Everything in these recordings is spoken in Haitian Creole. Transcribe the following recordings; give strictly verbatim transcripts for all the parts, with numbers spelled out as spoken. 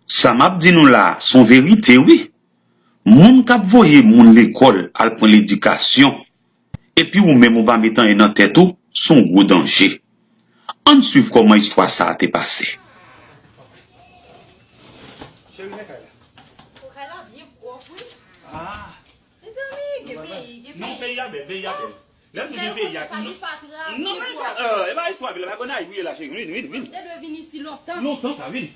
Sa m ap di nou la a, s on verite, wi. Moun k ap voye moun lekòl al pran ledikasyon, epi ou menm ou pa met anyen nan tèt ou, s on gwo danje. Ann swiv kòman istwa sa a te pase. Cheri, men kay la. Kay la byen pwòp, wi. Ah. Mezanmi, gen peyi, gen peyi. Non, peyi a bèl, peyi a bèl. Lè m di gen peyi a, non, non, men sa, euh, e pa istwa, vin la, Gonayiv, wi, la, cheri, vin, vin, vin. Te dwe vin isi lontan. Lontan sa, vin.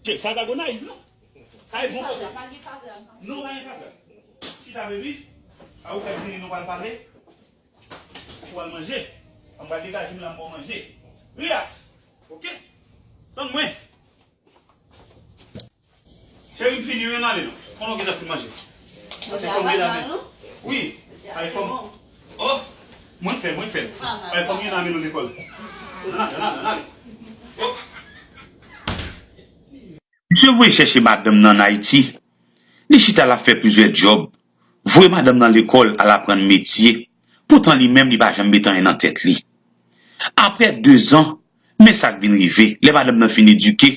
Cheri, sa pa Gonayiv, non. Sa e bon kote. Non, pa gen pwoblèm. Chita, baby. A ou fè vini, nou pral pale. Ou pral manje. An pral degaje m la, m ba w manje. Relax. Ok? Tann mwen. Cheri, m fini, wi, n ale non. Konnen w gentan fin manje. Ase fòm medam. Wi, ay fòm. Oh, mwen fè, mwen fè. Ay fòm, yon ame nou lekòl. N ale, n ale, n ale. Oh. Misye voye chèche madanm nan ann Ayiti. Li chita, l ap fè plizyè djòb. Voye madanm nan lekòl, al aprann metye. Poutan li menm, li pa janm met anyen nan tèt li. Apre dezan, men sa k vin rive. Lè madanm nan fin edike,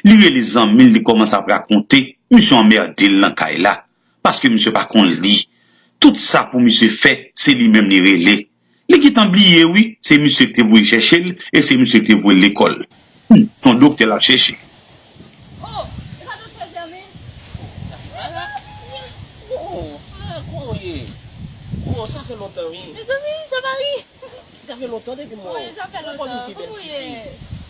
li rele zanmi l, li kòmanse ap rakonte, misye anmède l nan kay la, paske misye pa konn li. Tout sa pou misye fè, se li menm li rele. Li gentan bliye, wi, se misye k te voye chèche l, e se misye k te voye l lekòl. Hmm, s on doktè l ap chèche. Oh, e pa doktè Germain? Sa se pa la. Oh, ah, kòman w ye? Oh, sa fè lontan, wi. Mezanmi, sa pa ri. Sa fè lontan depi m wè w. Wi, sa fè lontan. Kòman w ye?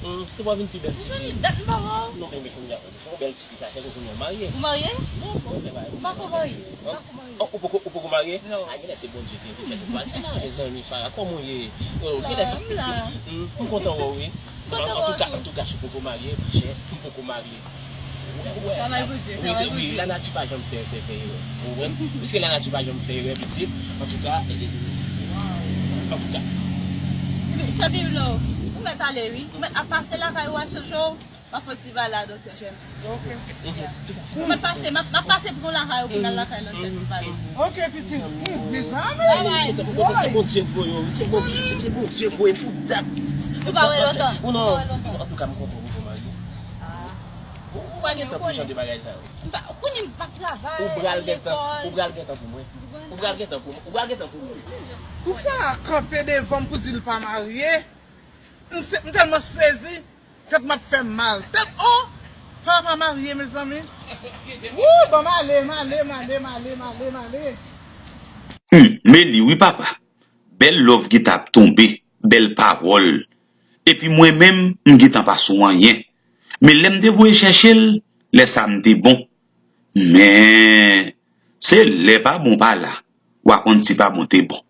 Hmm, se pa w vin pi bèl ti fi. Mezanmi, dat m pa wè w. Non, men, men, kounye a, se yon bèl ti fi sa, se kounye a w marye. Ou marye? Non, non, se pa. M pa ko marye. M pa ko marye. Oh, ou poko, ou poko marye? Non. A, genlè se Bondye ki te fè tout bagay sa. Mezanmi, Farah, kòman w ye? Oh, genlè sa. M la, m la. Hmm, m kontan wè w, wi. Antouka, antouka, si w poko marye, monchè, m poko marye. Travay Bondye, travay Bondye. Wi, lanati pa janm fè, fè, fè erè. Ou konprann? Piske lanati pa janm fè erè, pitit. Antouka, e, e, antouka. Ebyen, chè Biblo, ou mèt ale, wi. Ou mèt ap pase lakay ou a chanje w. M ap fè ti pale a doktè Jèm. Ok. Ou mèt pase, m ap, m ap pase pou nou lakay ou pou n al lakay doktè Sipalo. Ok, pitit. Hmm, mezanmi. Bye bye. Se Bondye k voye w, se Bondye, se Bondye k voye pou dat. Ou pa wè lontan. Ou non. Ou pa wè lontan. Antouka, m kontan w poko marye. Ah. Ou pa gen tan pou jan de bagay sa yo. M pa, kounye a m p ap travay, lekòl. Ou pral gen tan pou mwen. Ou pral gen tan pou mwen. Ou pral gen tan pou mwen. Pou Farah kanpe devan m pou di l pa marye, m se, m tèlman sezi, tèt m ap fè m mal. Tèt, oh! Farah pa marye, mezanmi. Wouy, ban m ale, m ale, m ale, m ale, m ale, m ale. Hmm, men li wi papa. Bèl love ki t ap tonbe, bèl pawòl. Epi mwen menm, m gentan pa sou anyen. Men lè m te voye chèche l, lè sa a m te bon. Men, se lè pa bon pa la, w a konn si pa bon te bon.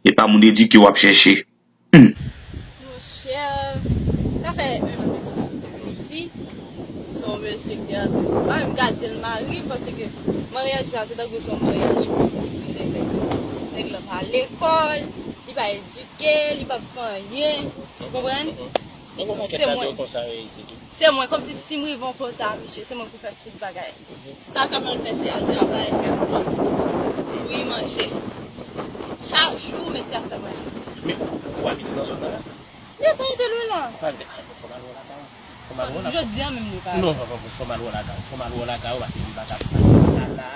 E pa moun edike w ap chèche. Hmm. Monchè, sa fè en an de sa. Isi, se yon mesye ki antre. M pa menm ka di l mari m, paske maryaj sa, se tankou se yon maryaj plis li se nèg la. Nèg la pa lekòl, li pa edike, li pa fè anyen. Ou konprann? Se mwen. Se mwen, kòmsi si m rive yon kota, mesye, se mwen pou fè tout bagay. Sa sèlman l fè, se al travay, fè bouyi manje. Chak jou, mesye ap fè manje. Men ou, ou abite nan zòn nan la? Li abite lwen la. Ou pa abite, ah, fò m al wè w lakay ou. Fò m al wè w lakay ou. Jodi a menm li pa. Non, fò, fò, fò m al wè w lakay ou. Fò m al wè w lakay ou, paske m pa ka, m pa ka la,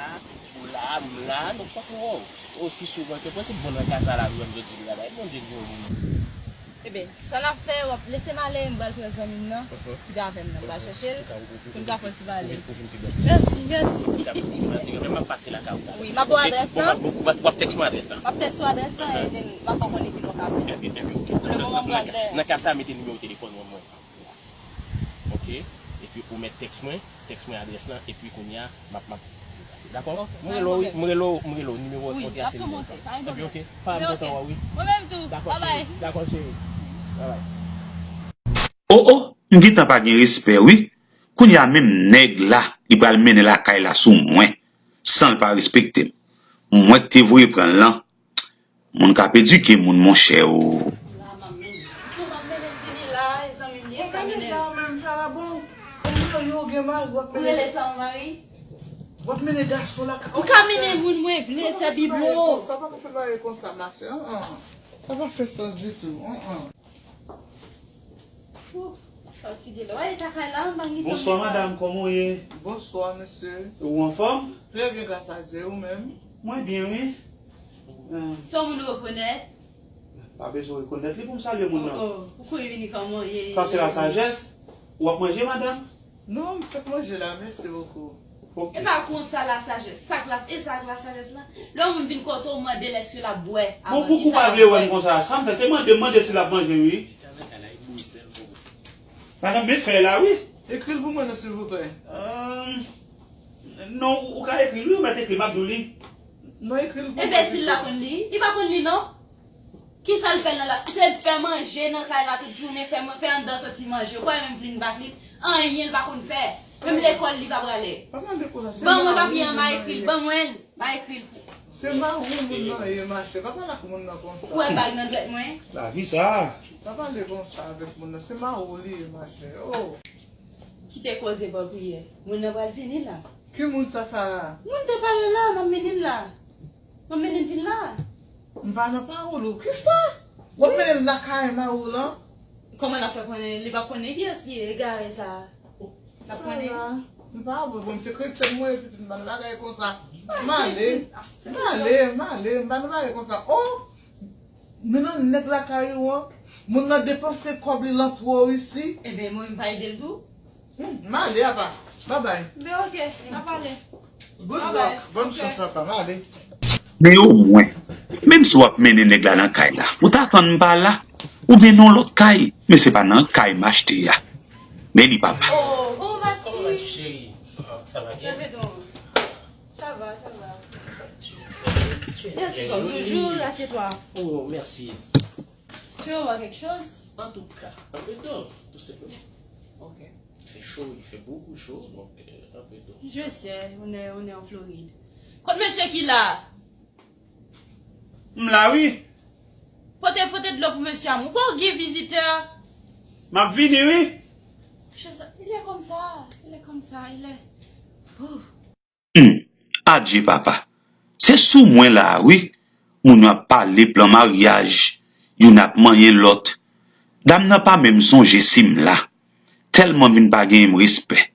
ou la, m la, donk fòk m wè w. Osi souvan ke posib, bon, nan ka sa la, nou menm jodi li la, bay Bondye k voye w pou mwen. Ebyen, sa n ap fè, w ap lese m ale, m pral pran zanmi m nan, ki te avè m nan, m pral chèche l, pou n ka fè yon ti pale. Mèsi, mèsi. Mèsi, mèsi. M ap pase lakay ou talè. Wi, m ap ba w adrès lan. W ap, w ap tèks mwen adrès lan. M ap tèks ou adrès lan, and then m ap fè w konnen kilè w ka vini. Ebyen, ebyen, ok. Pou le moman, m pral dèyè. Nan ka sa, mete nimewo telefòn mwen, mwen. Ok? Epi ou mèt tèks mwen, tèks mwen adrès lan, epi kounye a, m ap, m ap Dakò? Ok, m rele w, wi, m rele w, m rele w, nimewo a se nimewo sa. Wi, ap tou monte, pa gen pwoblèm. Ok, ok. Fara, m kontan wè w, wi. Mwen menm tou. Dakò, cheri. Bye bye. Dakò, cheri. Bye bye. O, o, m gentan pa gen respè, wi. Kounye a menm nèg la, li pral mennen lakay la sou mwen, san l pa respekte m. Mwen k te voye pran l lan, Moun k ap edike moun, monchè o. La, m ap mennen. Non, m ap mennen l vini la, e zanmi m li ye, m ka mennen l. Ou ka mennen l la, ou menm, Farah, bon. Ou marye, ou gen mari, w ap mennen. Ou rele sa yon mari? W ap mennen gason la. Ou ka mennen moun mwen vle, sè Biblo. Sa pa ka fè bagay konsa, ma chère. An, an. Sa pa fè sans ditou. An, an. Ti de lò, e ta kay la, m pa gen tan. Bonswa, madanm, kòman w ye? Bonswa, mesye. Ou anfòm? Trè byen, gras a Dye, ou menm? Mwen byen, wi. Se yon moun ou rekonèt? Pa bezwen rekonèt li pou m salye moun nan. Oh, oh, ou kouri vini kòman w ye? Sa se la sajès. W ap manje, madanm? Non, m fèk manje la, mèsi bokou. Ok. E pa konsa la sajès. Sa k la, e sa k la sajès la? Lè yon moun vin kote w, mande l èske l ap bwè avan li. Bon, pou kou pa vle wè m konsa, sa m fè, se mande m mande si l ap manje, wi. Madanm, men fèy la, wi. Ekri l pou mwen non, silvouplè. Euh, non, ou, ou ka ekri l, wi, ou mèt ekri, m ap di w li. Non, ekri l pou mwen. Enbesil la konn li? Li pa konn li, non. Kisa l fè nan la? Se fè manje nan kay la tout jounen, fè, fè anndan santi manje. Ou kwè menm clean pa clean? Anyen l pa konn fè. Menm lekòl li pa prale. Pa pale konsa, se ban mwen papye an, m a ekri l, ban mwen l, m a ekri l pou. Se mari w moun nan ye, machè. Pa pale ak moun nan konsa. Ou wè bag nan dwèt mwen? Lavi sa. Pa pale konsa avèk moun nan. Se mari w li ye, machè. Oh. Kite koze bò priyè. Moun nan pral vini la. Ki moun sa, Sara? Moun te pale la, m ap mennen l la. M ap mennen l vin la. M pa nan pawòl ou. Kisa? W ap mennen l lakay mari w lan? Kòman n ap fè konnen? Li p ap konnen kiyès li ye, egare sa a. L ap konnen? Sara, m pa vre, bon, m se kretyèn mwen ye, pitit, m pa nan bagay konsa. M ale, m ale, m ale, m pa nan bagay konsa. Oh! Men nan nèg lakay ou an, moun nan depanse kòb li lan Florisi. Ebyen, mwen, m pa ede l tou. Hmm, m ale, apa. Babay. Men ok, n ap pale. Good luck. Bòn chans, apa. M ale. Men omwen, menm si w ap mennen nèg la nan kay la, ou ta tann m pa la, oubyen nan yon lòt kay, men se pa nan kay m achte a. Men li papa. Oh, kòman w va, ti? Kòman w va, ti cheri? Sa va byen? Leve don. Ça va, ça va. Tu es, tu es très jolie. Merci, comme toujours, assieds-toi. Oh, merci. Tu veux boire quelque chose? En tout cas, un peu d'eau, tout simplement. Ok. Il fait chaud, il fait beaucoup chaud, donc euh, un peu d'eau. Je sais, on est, on est en Floride. Kot mesye ki la? M la, wi. Pote, pote dlo pou mesye a. Ou pa gen vizitè? M ap vini, wi. Mesye sa, il est comme ça, il est comme ça, il est. Ouh. Hmm. Adje papa. Se sou mwen la a wi. Moun yo ap pale plan maryaj, youn ap manyen lòt. Dam nan pa menm sonje si m la. Tèlman vin pa genyen m respè.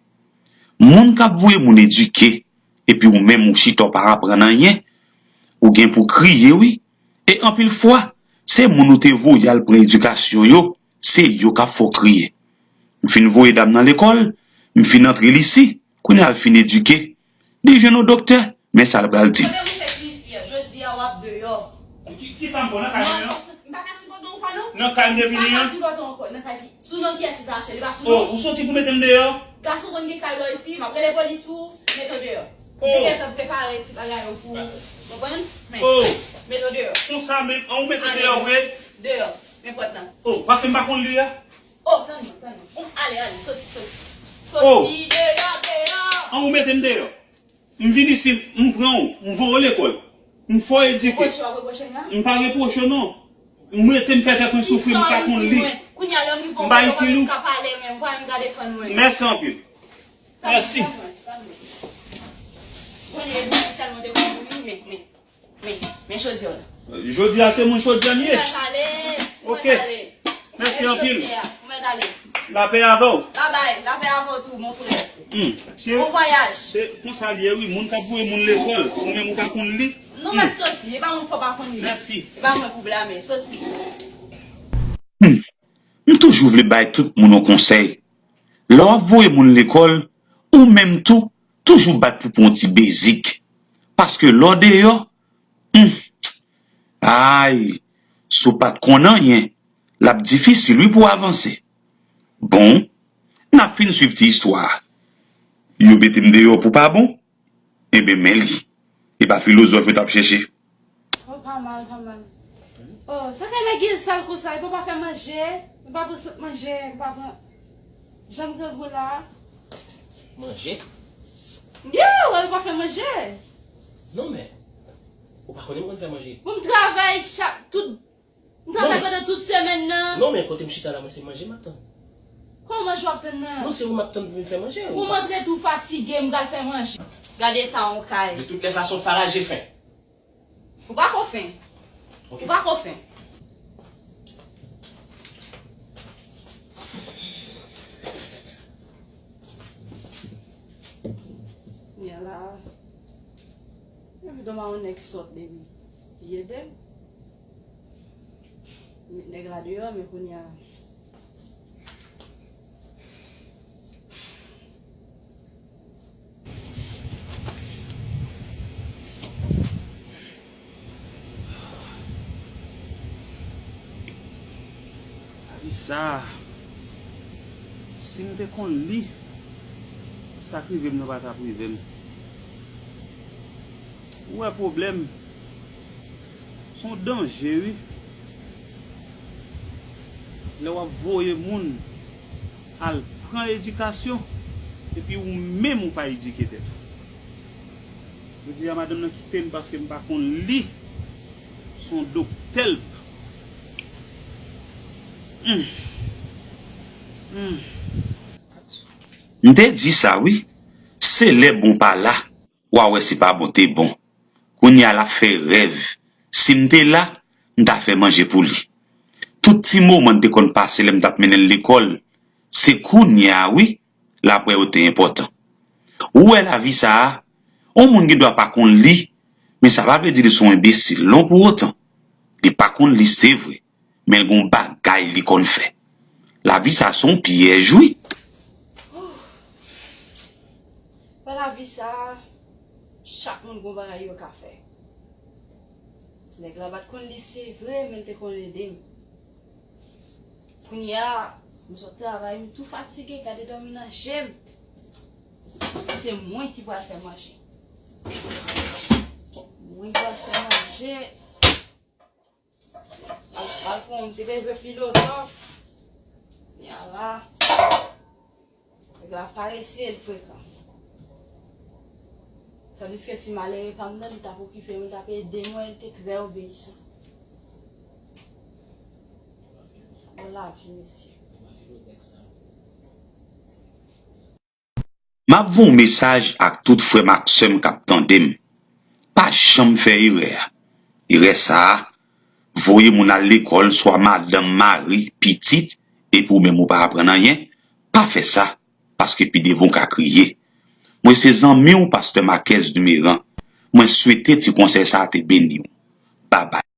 Moun k ap voye moun edike, epi ou menm ou chita w pa aprann anyen, ou gen pou kriye wi. E anpil fwa, se moun ou te voye al pran edikasyon yo, se yo k ap fè w kriye. M fin voye dam nan lekòl, m fin antre l isi, kounye a l fin edike. Li jwenn yon doktè, men sa l pral di. Ebyen, mouche plizyè, jodi a w ap deyò. Ki, ki sa m fè w nan kay mwen an? M pa ka sipòte w ankò, non. Nan kay m te vini an? M pa ka sipòte w ankò, nan kay ki, sou non kiyès ou te achte? Li pa sou non? Oh, ou soti pou mete m deyò? Gason konn gen kay lò isi, m ap rele polis pou mete w deyò. Oh. M te gentan prepare ti bagay yo pou ou. Konprann? Men, oh, mete w deyò. Konsa menm, an ou mete m deyò vre? Deyò, men pòt la. Oh, paske m pa konn li a? Oh, tann mwen, tann mwen. Bon, ale, ale, soti, soti. Oh. Soti deyò, deyò. An ou mete m deyò. M vin isi, m pran w, m voye w lekòl. M fè w edike. Ou reproche w ap reproche m la? M pa reproche w non. M rete m fè tèt mwen soufri, m pa konn li. Kounye a lè m rive yon kote kote m ka pale, men m pa menm ka defann mwen. Mèsi anpil. Mèsi. Konnen e bouyi sèlman te konn bouyi, men, men, men, men chodyè w la. Jodi a se mwen chodyè m ye. Ou mèt ale. Ok. Ou mèt ale. Mèsi anpil. Ou mèt ale. Lapè avè w. Babay, lapè avè w tou, mon frè. Hmm. Bon vwayaj. Se konsa l ye wi, moun k ap voye moun lekòl, ou menm ou pa konn li. Non, mèt soti, e pa mwen k fè w pa konn li. Mèsi. E pa mwen pou blame, soti. Hmm. M toujou vle bay tout moun yon konsèy. Lè w ap voye moun lekòl, ou menm tou, toujou bat pou pran yon ti bezik. Paske lè w deyò, hmm, ay, si w pa t konn anyen, l ap difisil wi pou w avanse. Bon, n ap fin swiv ti istwa a. Yo mete m deyò pou pa bon, enben men li. E pa filozòf yo t ap chèche. Oh, pa mal, pa mal. Oh, sa fè nèg gen sal konsa, epi w pa fè manje, w pa pran sant manje, w pa pran janm grangou la. Manje? Yeah, wè, w pa fè manje. Non, men, ou pa konnen m konn fè manje. Bon, m travay chak, tout, m travay pandan tout semèn nan. Non, men kote m chita la, mwen se manje m ap tann. Kòman manje w ap tann nan? Non, se ou m ap tann pou vin fè manje. Ou m antre tou fatige, m pral fè manje. Gade eta yon kay. De toutes les façons, Farah, j'ai faim. Ou pa ko fen. Ok. Ou pa ko fen. la. Epi doma yon nèg sòt, baby. Li ede m. Met nèg la deyò, men kounye a. Lavi sa a, si m te konn li, sa k rive m nan pa t ap rive m. Ou wè pwoblèm, se yon danje, wi. Lè w ap voye moun al pran edikasyon, epi ou menm ou pa edike tèt ou. Jodi a, madanm nan kite m paske m pa konn li. Se yon doktè l. Hmm. Hmm. M te di sa, wi. Se lè bon pa la, w a wè si pa bon te bon. Kounye a l ap fè rèv. Si m te la, m ta fè manje pou li. Tout ti moman n te konn pase lè m t ap mennen l lekòl, se kounye a, wi, l ap wè yo te enpòtan. Ou wè lavi sa a, yon moun gen dwa pa konn li, men sa pa vle di li se yon enbesil non pou otan. Li pa konn li, se vre, men l gen yon bagay li konn fè. Lavi sa a se yon pyèj, wi. Wè lavi sa a, chak moun gen yon bagay yo ka fè. Ti nèg la pa t konn li, se vre, men l te konn ede m. Kounye a, m sot travay, m tou fatige, gade dòmi nan je m. Se mwen ki pral fè manje. Mwen ki pral fè manje. Al, al pran, m te bezwen filozòf. Kounye a la. Nèg la parese, l frekan. Tandiske ti malere pa m nan, li t ap okipe m, li t ap ede mwen, li te trè obeyisan. Bon lavi, mesye. M ap voye yon mesaj ak tout frè m ak sè m k ap tande m. Pa janm fè erè a. Erè sa a, voye moun al lekòl, swa madanm, mari, pitit, epi ou menm ou pa aprann anyen, pa fè sa, paske pi devan w ka kriye. Mwen se zanmi w, pastè Marquez Dumeran. Mwen swete ti konsèy sa a te beni w. Babay.